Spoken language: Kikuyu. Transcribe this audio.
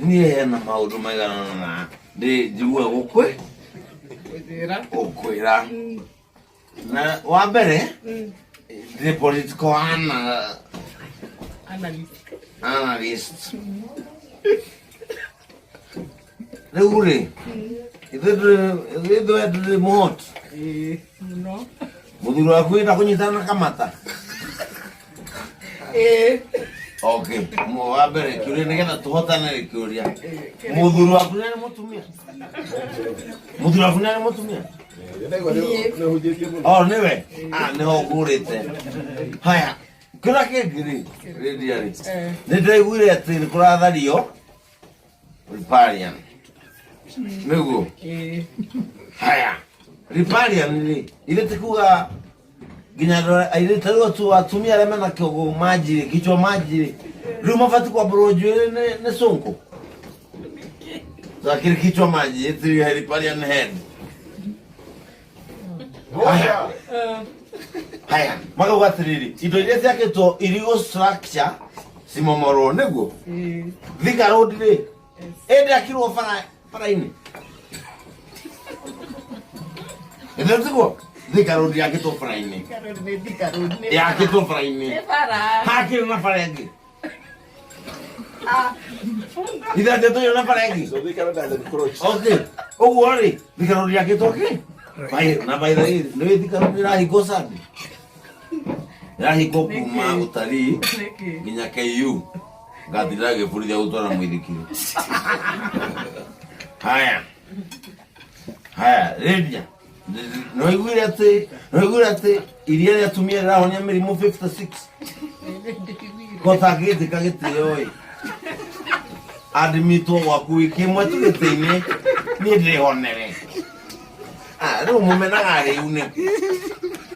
Niĩ hena maũndũ maigana ũna ndĩ njiguaga gũkwĩ Njĩra. gũkwĩra. Na wa mbere ndĩ political Analyst. Analyst. Rĩu rĩ, ithuĩ ndũrĩ mũhoti. Ĩĩ, mũno. Mũthuri waku enda kũnyitana na kamata. Ĩĩ. Okay, wa mbere kĩũria nĩgetha tũhotane rĩ kĩũria. Mũthuri waku nĩ arĩ mũtumia? Mũthuri waku nĩ arĩ mũtumia? Oh, nĩwe? Ah, nĩho ngũrĩte. Haya, kĩũria kĩngĩ rĩ, Lydia rĩ, nĩ ndĩraiguire atĩ nĩ kũrathario riparian. Nĩguo? Ĩĩ. Haya, riparian rĩ, ithe ti kuga nginya andũ airĩtu ta rĩu atumia arĩa mena kĩongo manji rĩ, kichwa maji rĩ, rĩu mabatiĩ kwambũrwo njuĩrĩ nĩ Sonko. Lakini kichwa maji, eti riparian head. Haya. Haya, makauga atĩrĩrĩ, indo iria ciakĩtwo illegal structure cimomorwo nĩguo. Ĩĩ. Thika Road rĩ, ĩndĩ akirwo bara bara-inĩ. Ĩndĩ tiguo? Thika Road yakĩtwo bara-inĩ. Nĩ Thika Road, nĩ Yakĩtwo bara-inĩ. Nĩ bara. Hakĩrĩ na bara ĩngĩ. Ah, funga. Ithe tũyũ na bara ĩngĩ. So they cannot encroach. Okay. Ũguo rĩ, Thika Road yakĩtwo kĩ? Na by the way, nĩ Thika Road ĩrahingwo Sunday. Ĩrahingwo kuma Nĩkĩ? ũtarii Nĩkĩ? nginya KU. Ngathira gĩburithia gũtwara mũithikiri. Haya. Haya, Lydia. Nĩwaiguire atĩ iria rĩa atumia rĩrahonia mĩrimũ 56. Kota gĩtĩka gĩtĩo ĩ. Admitwo gwaku wiki ĩmwe tu gĩtĩ-inĩ niĩ ndĩhonere. Ah, rĩu mũmenaga rĩu nĩkĩ?